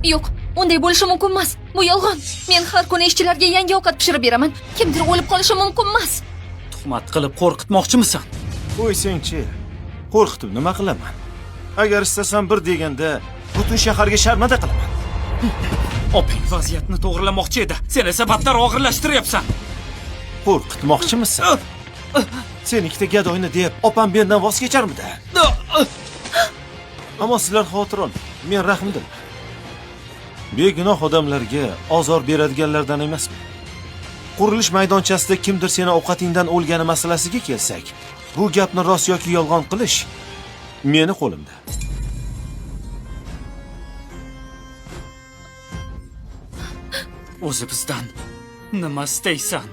Yo'q, unday bo'lishi mumkin emas. Bu yolg'on. Men har kuni ishchilarga yangi ovqat pishirib beraman. Kimdir o'lib qolishi mumkin emas. Tuhmat qilib qo'rqitmoqchimisan? Qo'ysangchi, qo'rqitib nima qilaman? Agar istasam bir deganda butun shaharga sharmanda qilaman. Opang vaziyatni to'g'rilamoqchi edi. Sen esa battar og'irlashtiryapsan. Qo'rqitmoqchimisan? Sen ikkita gadoyni deb opam mendan voz kecharmidi? Ammo sizlar xavotir olmang. Men rahmdilman. Begunoh odamlarga ozor beradiganlardan emasman. Qurilish maydonchasida kimdir seni ovqatingdan o'lgani masalasiga kelsak, bu gapni rost yoki yolg'on qilish meni qo'limda. O'zi bizdan nima istaysan?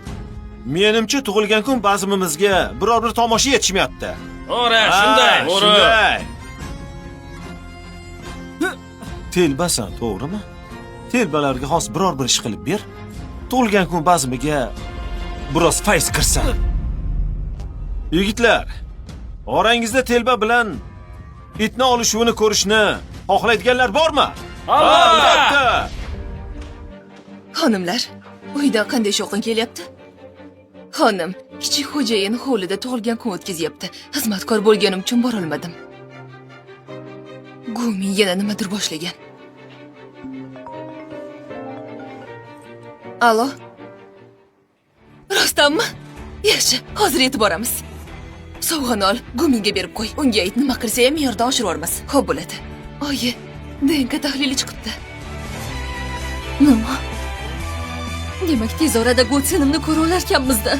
Menimcha tug'ilgan kun bazmimizga biror bir tomosha yetishmayapti. To'g'ri, shunday. Shunday. Telbasan, to'g'rimi? Telbalarga xos biror bir ish qilib ber. Tug'ilgan kun bazmiga biroz fayz kirsin. Yigitlar, orangizda telba bilan itni olishuvini ko'rishni xohlaydiganlar bormi? Albatta. Xonimlar, uydan qanday shovqin kelyapti? Xonim, kichik xo'jayin hovlida tug'ilgan kun o'tkazyapti. Xizmatkor bo'lganim uchun borolmadim. Gumin yana nimadir boshlagan. Alo? Rostdanmi? Yaxshi, hozir yetib boramiz. Sovg'ani ol, Guminga berib qo'y. Unga ayt, nima qilsa ham me'yordan oshirib yubormas. Xo'p bo'ladi. Oyi, DNK tahlili chiqibdi. Nima? Demak, tez orada Gotsenimni ko'ra olarkanmiz-da.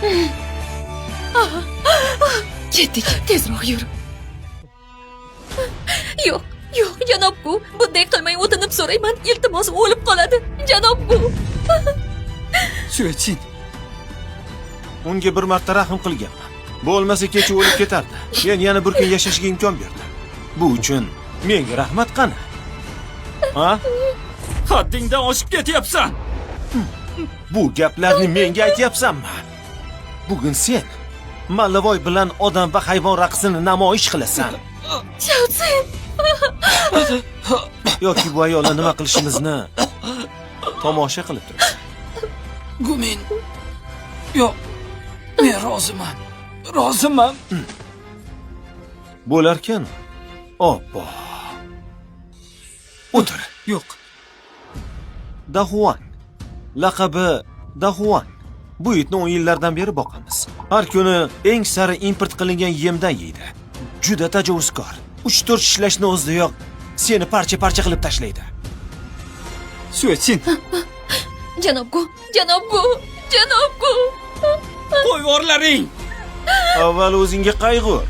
Ketdik. Tezroq yur. Yo'q, yo'q, janob Gu, bunday qilmang, o'tinib so'rayman. Iltimos, o'lib qoladi. Janob Gu. Suetsin. Unga bir marta rahm qilganman. Bo'lmasa kecha o'lib ketardi. Men yana bir kun yashashiga imkon berdim. Bu uchun menga rahmat qani? Ha? Haddingdan oshib ketyapsan. Bu gaplarni menga aytyapsanmi? Bugun sen Mallavoy bilan odam va hayvon raqsini namoyish qilasan. Xiaozin. Yoki bu ayolni nima qilishimizni tomosha qilib turibsan. Gumin. Yo'q. Men roziman. Roziman. Bo'larkan. Obbo. O'tir. Yo'q. Dahuan. Laqabi Dahuan. Bu itni 10 yillardan beri boqamiz. Har kuni eng sari import qilingan yemdan yeydi. Juda tajovuzkor. 3-4 tishlashni o'zidayoq seni parcha-parcha qilib tashlaydi. Suetsin. Janob Gu, janob Gu, janob Gu. Qo'yib yuborlaring. Avval o'zingga qayg'ur.